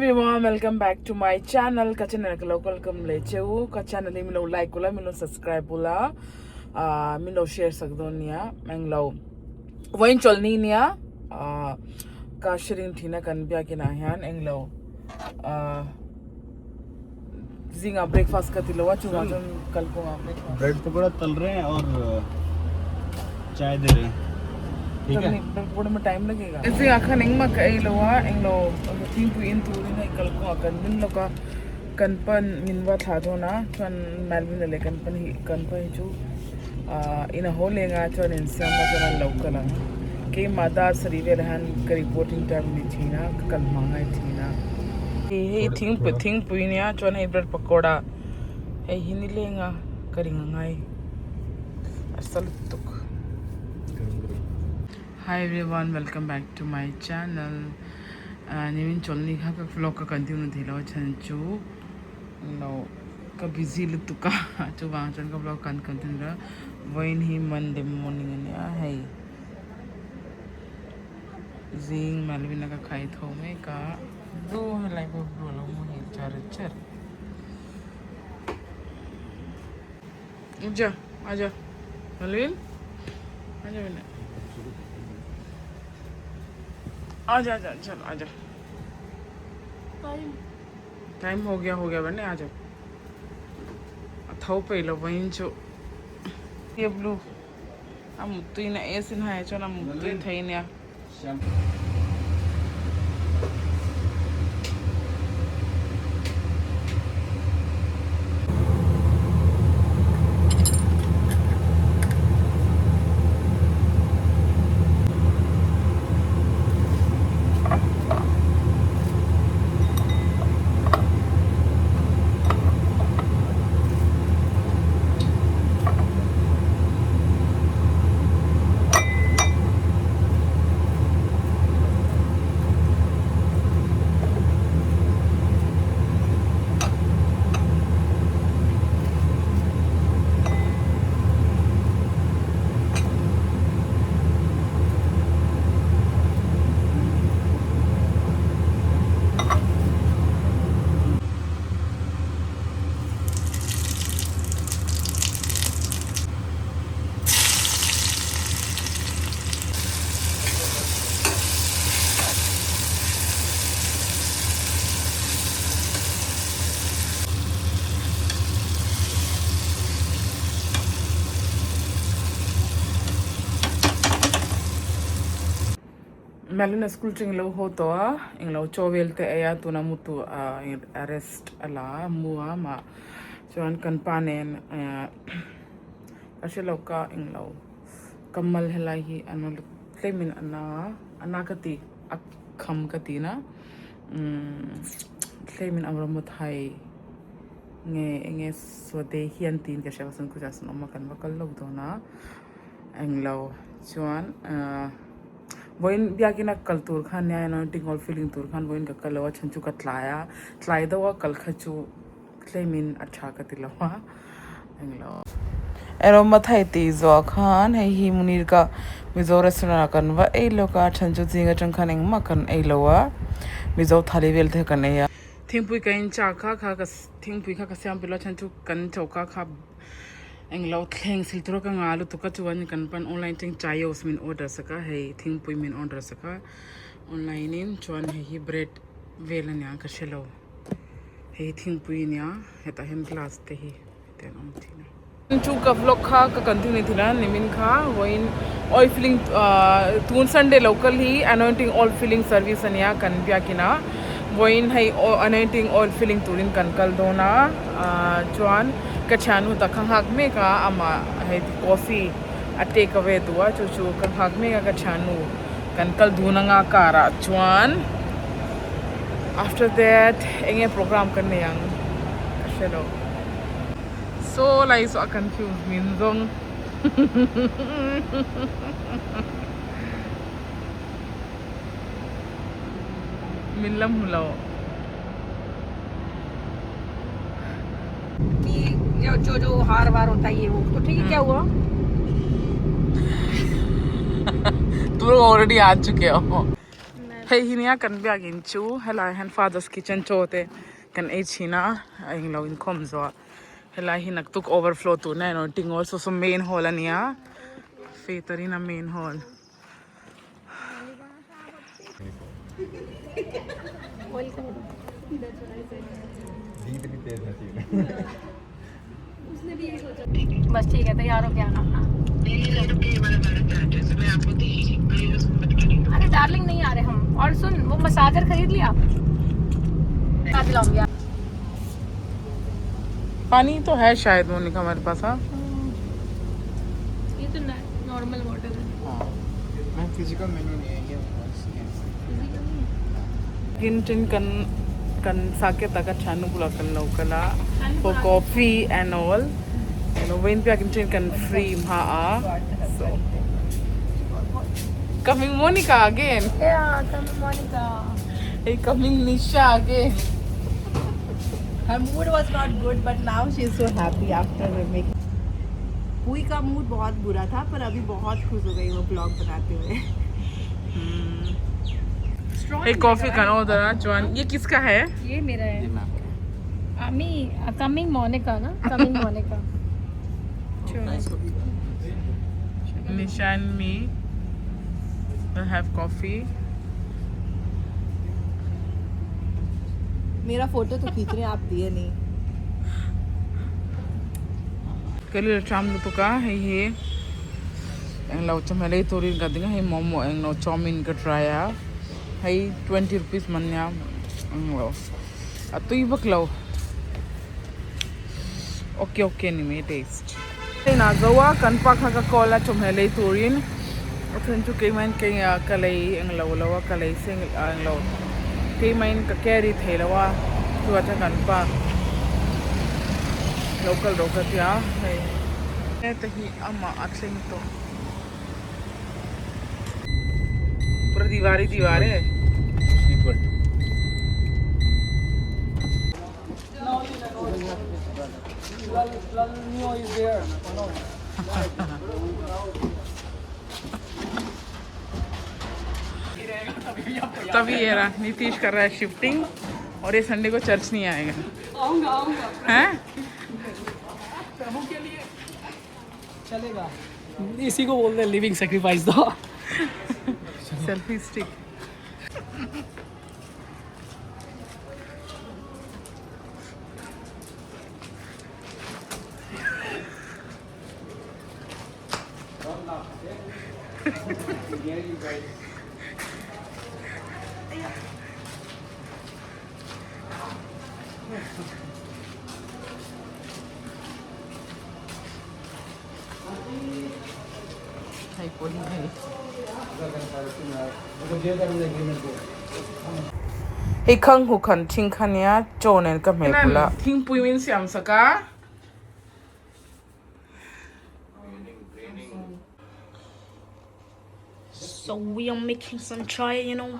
Everyone welcome back to my channel ka channel ka lo welcome le cheu ka channel hi min lo like ula min lo subscribe ula ah min lo share sak dawn nia englo vawiin chawlhni nia ah ka hre thina kan biakin ah hian englo ah zingah breakfast ka ti lo a chungah chuan kalkawngah breakfast bread pakora तल रहे हैं और चाय दे रहे हैं ठीक है bread pakora में time लगेगा zingah khan engmah ka ei lo a englo thingpui in turin hei kalkawngah kan ding lawk a kan pan min va thlah dawn a chuan Melvin-a leh kan pan hi kan pa hi chu ah in a haw leng a chuan insiam a chuan an lo kal ang keimah dar sarih velah hian ka reporting time a ni thin a ka kal hma ngai thin a. Hei thingpui thingpui nia chuan hei bread pakora hei hi ni leng a ka ring angai a sa lutuk. Hi everyone welcome back to my channel nimin chawlhni kha ka vlog ka continue thei lo a chhan chu lo ka busy lutuk a chuvang chuan ka vlog kan continue lo vawiin hi monday morning a nia hei zing Melvin a ka khai tho mek a blue helai pawh blue a lo muhil char char aja aja Melvin aja bene aja aja chal aja time ho gaya ho gaya bene aja a tho peih lo vawiin chu blue a muttui na e sin hai chuan a muttui thei nia. Melina school cheng lo haw tawh a englo chaw vel te ei a tuna mu tur a rest a la a mu a mah chuan kan pa nen ka hre lo ka englo ka mal helai hi a na tlemin a na a na ka ti a kham ka ti na tlemin a rawn thai nge enge sawte hian tiin ka hria ka sawn kawtah sawn awm a kan va kal lawk dawn a englo chuan ahh vawiin biakina kal tur khan nia anointing oil filling tur khan vawiin ka kal lo a chhan chu ka tlai a tlai deuh a kal kha chu tlemin a tha ka ti lo a englo. Erawh mathai tih zawh khan hei hi Munir ka Mizo restaurant ah kan va ei lawk a chhan chu zing atang khan engmah kan ei lo a Mizo thali vel te kan ei a. Thingpui ka in chak kha kha ka thingpui kha ka siam pilo a chhan chu kan choka kha englo thleng sil tura ka nga lutuk a chuan kan pan online atang chayos min order sak a hei thingpui min order sak a online in chuan hei hi bread vel aniang ka hrelo hei hi thingpui ania hetah hian glass te hi te an awm thin a. Chu ka vlog kha ka continue thei a nimin kha vawiin oil filling ahh tun sunday lo kal hi anointing oil filling service ania kan biakin a vawiin hei anointing oil filling turin kan kal dawn a ahh chuan ka thiannu tak kha nghak mek a amah hei coffee a take away duh a chu chu ka nghak mek a ka thiannu kan kal dun anga car ah chuan after that enge program kan nei ang ka hre lo. Saw lai saw a confuse min zawng min la hmu lo. कि जो जो जो हार वार होता है ये वो तो ठीक है क्या हुआ तुम लोग ऑलरेडी आ चुके हो मैं Hei hi nia kan biakin chu helai hian father's kitchen chaw te kan ei thin a a englo inkhawm zuah helai hi naktuk overflow tur na erawh tingawl saw saw main hall a nia faith arena main hall. बस ठीक है तैयार हो गया ना अरे डार्लिंग नहीं आ रहे हम और सुन वो मसाजर खरीद लिया दिलाऊंगी पानी तो है शायद मोनिका हमारे पास हाँ ये तो नॉर्मल वाटर है ma'am physical menu नहीं है ये Kin tin kan kan saketa ka thanu bula kan lo kala for coffee and all you know when pia kin tin kan free ma a so coming Monica again yeah coming Monica hey coming Nisha again Her mood was not good, but now she is so happy after making. पुई का mood बहुत बुरा था पर अभी बहुत खुश हो गई वो ब्लॉग बनाते हुए hey coffee kan order a chuan ye kiska hai ये मेरा है अमी कमिंग मोनिका ना coming Monica Nisha and me will have coffee. मेरा फोटो तो खींच रहे हैं आप दिए नहीं Kali tram lu ka hei hi englo chawhmeh lei turin ka ding a hei momo englo chowmein ka try a hei 20 rupees man nia englo a tui vak lo okay okay ni mai taste hei na zo a kan pa kha ka call a chawhmeh lei turin a then chu keimah in kei ka lei englo lo a ka lei seng englo keimah in ka carry thei lo a chu a kan pa lo kal rawh ka tia hei heta hi amah a thleng tawh pura diwar hi diwar e. तभी ये रहा नीतीश कर रहा है shifting और ये संडे को चर्च नहीं आएगा आऊंगा आऊंगा हैं प्रभु के लिए चलेगा इसी को बोलते हैं लिविंग सेक्रीफाइस दो selfie stick hei pawh hi hei hei khang hu khan thing kha nia chaw nen ka hmeh bula thingpui min siam sak a. So we are making some chai, you know.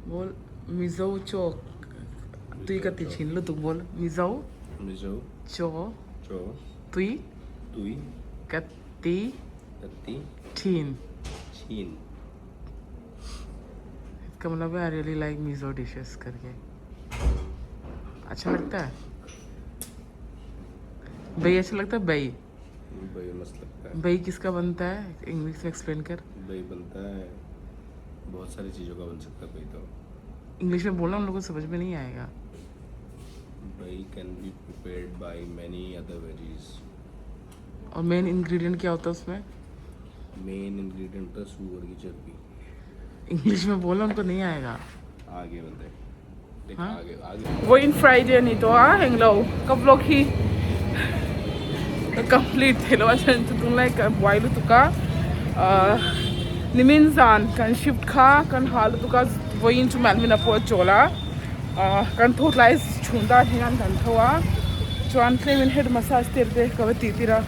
Bol Mizo chaw tui ka ti thin lutuk bol Mizo Mizo chaw chaw tui tui ka ti ka ti thin thin इसका मतलब है I really like Mizo dishes करके अच्छा लगता है बई अच्छा लगता है बई बई मस्त लगता है बई किसका बनता है इंग्लिश में एक्सप्लेन कर बई बनता है बहुत सारी चीज़ों का बन सकता है बई तो इंग्लिश में बोलना उन लोगों को समझ में नहीं आएगा bei can be prepared by many other veggies और मेन इंग्रेडिएंट क्या होता है उसमें मेन इंग्रेडिएंट था सुअर की चर्बी इंग्लिश में बोलना उनको नहीं आएगा आगे बंदे देख आगे आगे Vawiin Friday a ni tawh a englo ka vlog hi ka complete thei lo a chhan chu tunlai ka buai lutuk a ahh nimin zan kan shift kha kan ha lutuk a vawiin chu Melvin-a pawh a chawl a ahh kan tho tlai chhun dar hian kan tho a chuan tlemin head massage tel te ka va tih tir a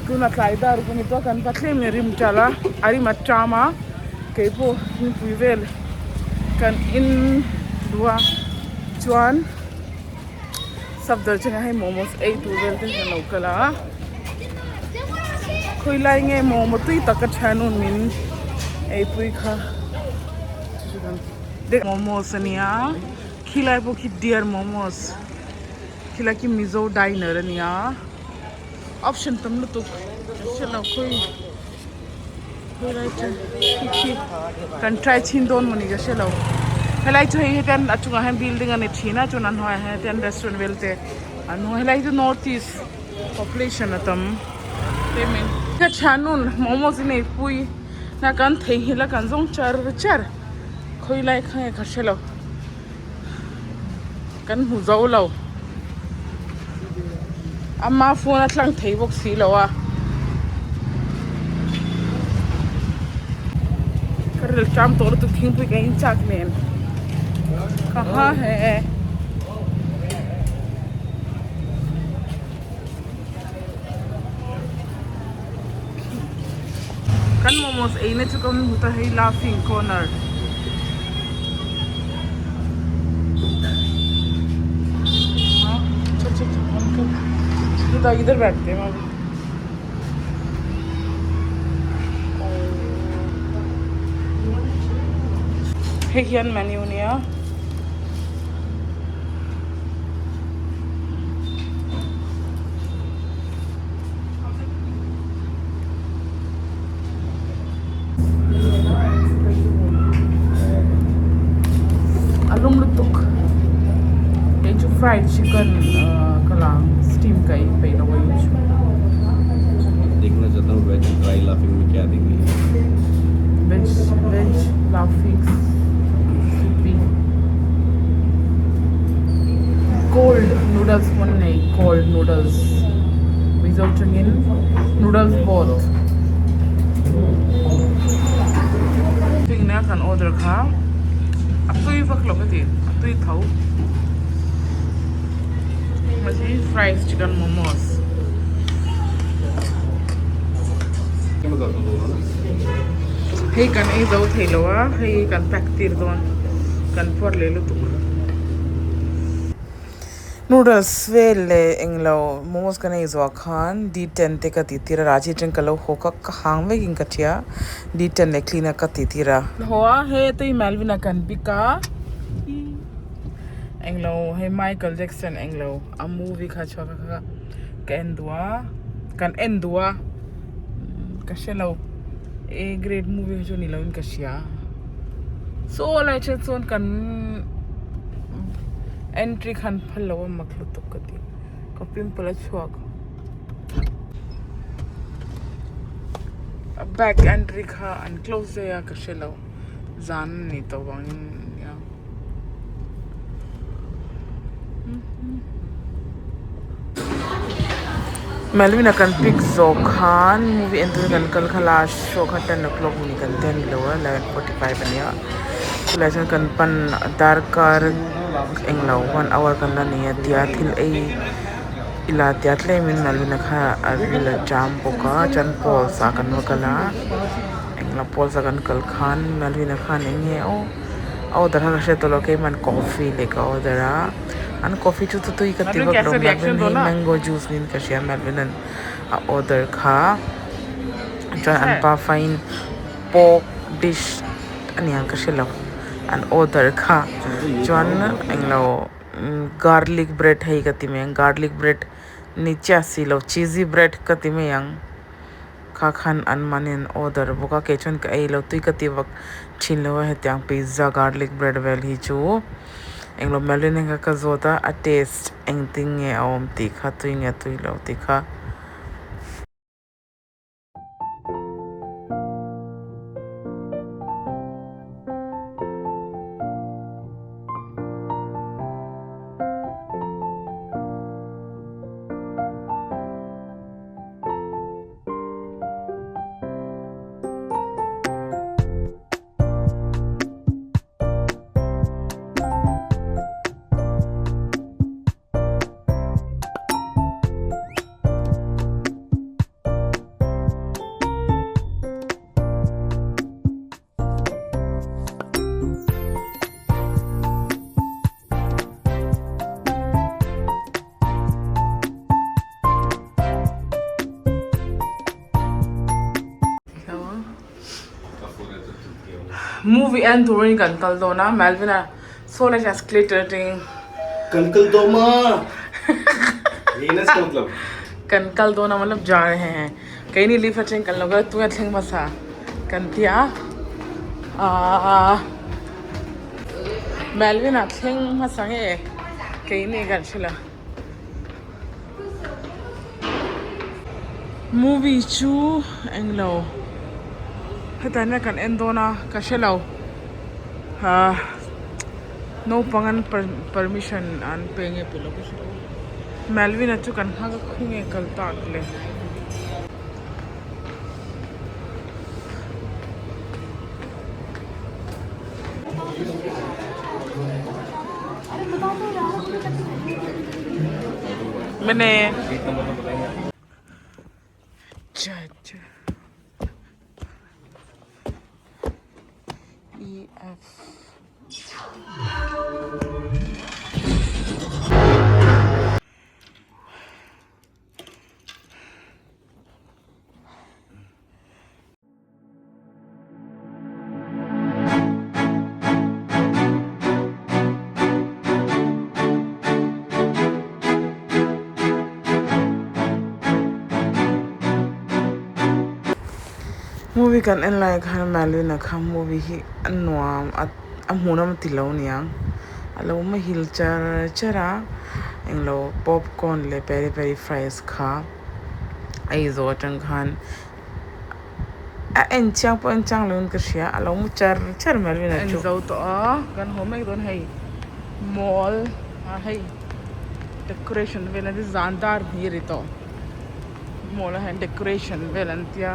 tuna tlai dar ruk a ni tawh a kan va tlemin a rim ṭal a a rim a ṭam a keipawh thingpui vel kan in duh a chuan safdar chungah hei momos ei tur vel te kan lo kal a. Khawilai nge momo tui tak a thianun min eipui kha momos ania khilai pawh khi dear momos khilai khi mizo diner ania option tam lutuk ka hrelo khawi khawilai chu khi khi kan try chhin dawn mawni ka hrelo helai chu hei hetian a chungah hian building ani thin a chuan a hnuaiah hian hetian restaurant vel te an hung a helai hi chu north east population a tam. Ka thianun momos i nei pui na kan theihnghilh a kan zawng char char khawi lai kha nge ka hre lo kan hmu zo lo ama phone a tlang thei bawk si lo a ka ril ṭam tawh lutuk thingpui ka in chak nen ka ha he. Kan momos ei na chu ka hmu ta hei laughing corner इधर बैठते हैं hei hian menu nia. A lum lutuk kei chu fried chicken ka la ang steam ka ei peih lo a chu. देखना चाहता हूँ veg dry laughing में क्या देंगे Veg veg laughing soupy. Cold noodles pawn nei cold noodles mizo tangin noodles both tuina kan order kha a tui vak lo ka ti a tui tho mahse fried chicken momos. Hei kan ei zo thei lo a hei kan pack tir dawn kan puar leh lutuk. Noodles vel leh englo momos kan ei zuah khan D ten te ka tih tir a Raji atang ka lo haw ka ka hang vekin ka tia D ten leh clean a ka tih tir a. Haw a hei tui Melvin a kan pick a englo hei Michael Jackson englo a movie kha chhuak a kha ka en duh a kan en duh a ka hre lo A grade movie kha chu ni lo in ka hria saw lai then chuan kan entry khan phal lo a mak lutuk ka ti ka pimple a chhuak a back entry kha an close daih a ka hre lo zan a ni tawh vangin nia. Melvin-a kan pick zawh khan movie en turin kan kal kha last show kha ten o'clock ni kan ti a ni lo a 11:45 a nia chulai chuan kan pan darkar englo one hour kan la nei a tia thil ei ila tia tlemin Melvin-a kha a ril a jam bawk a chuan pawlsa kan va kal a englo pawlsa kan kal khan Melvin-a khan eng nge aw. A order kha ka hriat tawh lo keiman coffee leh ka order a an coffee chu chu tui ka ti vak lo Melvin hi mango juice niin ka hria Melvin an a order kha chuan an pa fine pork dish a niang ka hre lo an order kha chuan englo garlic bread hei ka ti mai ang garlic bread ni chiah si lo cheesy bread ka ti mai ang. Kha khan an mahni an order bawk a kei chuan ka ei lo tui ka ti vak thin lo a hetiang pizza garlic bread vel hi chu englo Melvin kha ka zawt a a taste engtin nge a awm tih kha tui nge tui lo tih kha. Movie en turin kan kal dawn a, Melvin-a saw lai escalator atangin. Kan kal dawn a! Ni na iska matlab. Kan kal dawn a matlab ja rahe hain. Keini lift atangin kan lo kal a, tunge thleng hmasa kan ti a. Aaa Melvin-a thleng hmasa nge keini kan hre lo. Movie chu englo hetah hian kan en dawn a ka hre lo ahh naupang an permission an pe nge pe lo ka hre lo Melvin-a chu kan nghak a khawnge kal tak le. मैंने अच्छा अच्छा E F Movie kan en lai khan Malwina kha movie hi a nuam a a hmuhnawm ti lo niang a lo muhil char char a englo popcorn leh peri peri fries kha a ei zawh atang khan. A en chiang pawh en chiang lovin ka hria a lo mu char char mai lovin a en zo tawh a kan haw mek dawn hei mall ah hei decoration vel an ti zan dar hnih a ri tawh mall ah hian decoration vel an tia.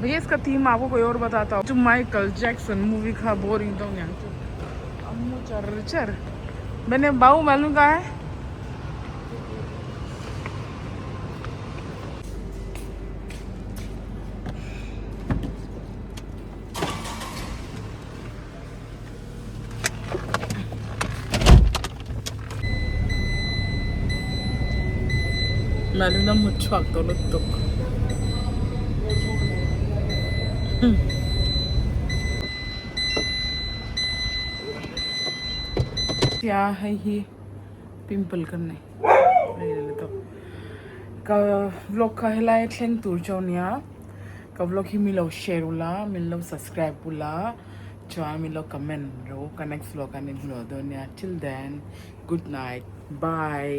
Bhaiya iska theme aapko koi aur batata hu chu Michael Jackson movie kha boring deuh niang chu a mu char char. Mene bau malum ka hai. Malum na mut chhuak tawh lutuk. Tia hei hi pimple kan nei ka vlog kha helai a thleng tur chu ania ka vlog hi min lo share ula min lo subscribe ula chuan min lo comment rawh ka next vlog ah min hmu leh dawn nia till then good night bye.